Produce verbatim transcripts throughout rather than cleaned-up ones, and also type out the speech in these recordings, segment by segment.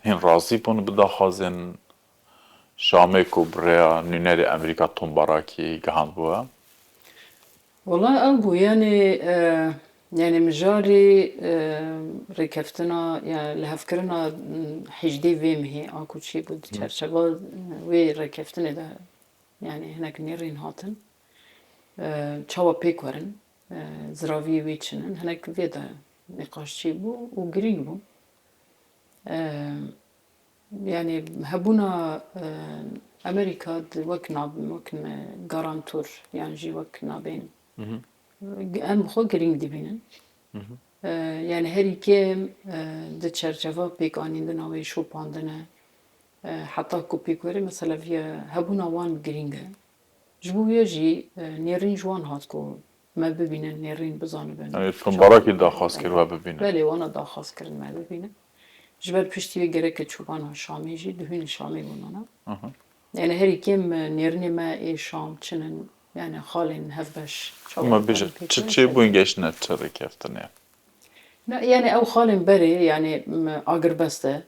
Hîn razî bûn bi daxwazên Şamê ku bi rêya nûnerê Amerîka Tom Barakî gihandbû we? Wela ew bû, yanî, e, yanî mijarê, e, rêkeftina, ya lihevkirina, m, hejdê vê mehê a ku çêbû di çerçeva, e, wê rêkeftinê de, yanî hinek nêrîn hatin. E, çawa pêk werin, e, ziraviyê wê çi ne? Hinek vê de nîqaş çêbû û girîng bû. E, Yanî hebûna, e, Amerîka di wek nab-, wek me garantor yan jî wek nabên, em bi xwe girîng dibînin. E, yanî herî kêm, e, di çerçeva pêkanîndina wê şopandine, e, heta ku pêk were, mesela viya hebûna wan girîng e. Ji bo wê jî, e, nêrîn ji wan hat ku me bibînin, nêrîn bizanibin. Yanî Tom Barakî daxwaz kir we bibînin. Belê, wana daxwaz kirin me bibînin. Ji ber piştî wê gereke çûbana Şamê jî, dihûn li Şamê bûn wana. Aha. Yanî herî kêm, e, nêrînê me ê Şam çin in, yanî xalên hevbeş. Hûn me bêje, çi çêbûn, geştine çi rêkeftinê? Ne, yanî ew xalên berê, yanî, m, agirbest e.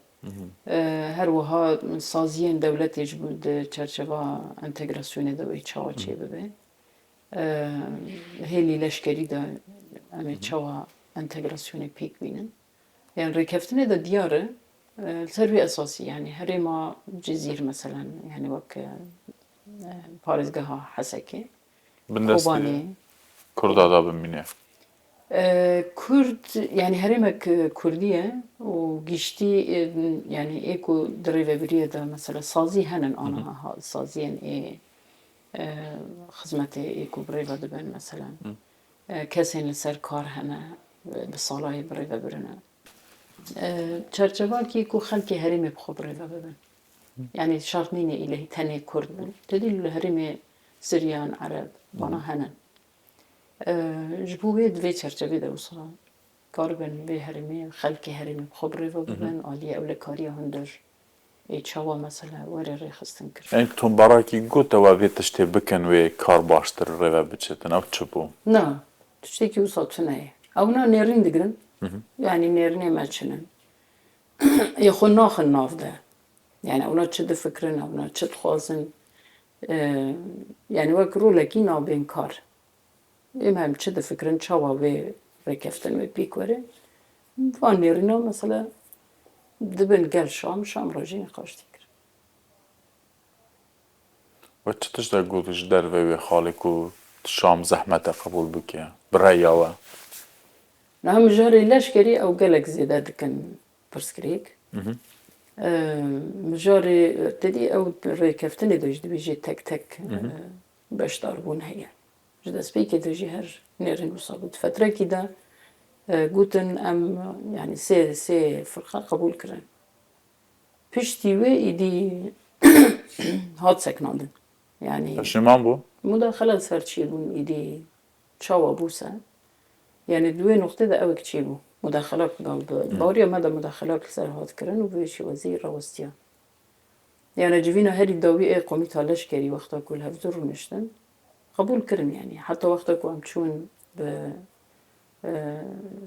E, her wiha saziyên dewletê ji bo di çerçeva entegrasyonê de wê çawa çêbibe. E, hêlî leşkerî de em ê çawa entegrasyonê pêk bînin. Yanî rêkeftinê de diyar e, e, li ser wê esasî, yanî herêma Cizîr meselen, yanî wek, e, e, parêzgeha Hesekê, Kobanê. Kurda da bimîne. E, Kurd, yanî herêmek, e, Kurdî ye û giştî, e, yanî ê ku di rêvebiriyê de mesela sazî henin ana ha-, saziyên ê, e, xizmetê ê ku bi rê ve dibin mesela. E, kesên li ser kar hene, e, bi salayê bi rê ve birine. E, çerçevakî ku xelkê herêmê bi xwe bi rê ve bibin. Yanî şart nîne îlehî tenê Kurd bin. Tedî li herêmê Siryan, Ereb, vana henin. E, ji bo wê di vê çerçevê de wisa karibin vê herêmê, xelkê herêmê bi xwe bi rê ve bibin, aliyê ewlekariya hundir ê çawa mesela were rêxistin kir. Ê, Tom Barakî got, ew ê vê tiştê bikin, wê kar baştir rê ve biçêtin. Ew çi bû? Na, tiştekî wisa tune ye. Ewna nêrîn digirin. Yanî nêrînê me çin in. Ê xwe naxin nav de. Yanî ewna çi difikirin, ewna çi dixwazin. E, yanî wek rolekî nabên kar. Êm hem çi difikirin, çawa wê rêkeftin wê pêk were. Van nêrîna mesela dibin gel Şam, Şam re jî nîqaş tê kirin. We çi tişt de got ji derve wê xalê ku Şam zehmet e qebûl bike, bi reya we? Niha mijarê leşkerî ew gelek zêde dikin pirsgirêk. E, mijarê, te dî ew rêkeftinê de jî dibêjê tek tek, e, beşdarbûn heye. Ji destpêkê de jî her nêrîn wisa bû. Di fetrekî de, e, gotin em, yanî sê, sê firqa qebûl kirin. Piştî wê îdî hat seknandin. Yanî Peşîman bû? Mudaxele li ser çêbûn îdî çawa bû se? Yanî di wê noqtê de ewek çêbû. Mudaxela ku da bi, baweriya me de mudaxela li ser hat kirin û bi vê şêwazî rawestiya. Yanî civîna herî dawî ê komîta leşkerî wexta ku li hevdû rûniştin, qebûl kirin yanî. Heta wexta ku em çûn bi, e,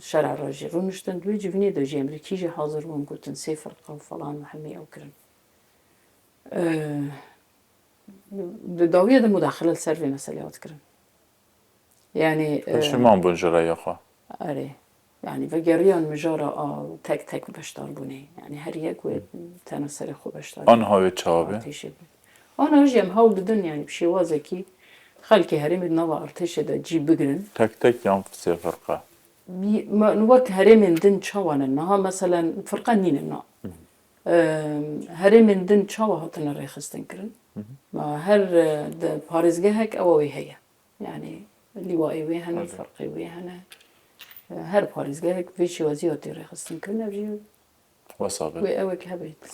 şera re jî rûniştin, di wê civînê de jî em li kî jî hazir bûn, gotin sê firqa û falan û hemî ew kirin. E, di dawiyê de mudaxile li ser vê meselê hat kirin. Yanî, e, Peşîman bûn ji rêya xwe. Erê. Yanî vegeriyan mijara a tek tek beşdarbûnê. Yanî her yek wê tena serê xwe beşdar. Aniha wê çawa be? Artêşê be. Aniha jî em hewl didin, yanî bi şêwazekî xelkê herêmê di nava artêşê de cî bigirin. Tek tek yan sê firqe? Bi-, me, wek herêmên din çawa ne? Niha meselen firqe nîne na. Em, herêmên din çawa hatine rêxistin kirin? Ma her, e, de parêzgehek ewa wê heye. Yanî lîwayê wê hene, Tabii. Firqê wê hene. E, her parêzgehek vê şêwazî hatê rêxistin kirin, ev jî Wesa be. Wê ewek hebe.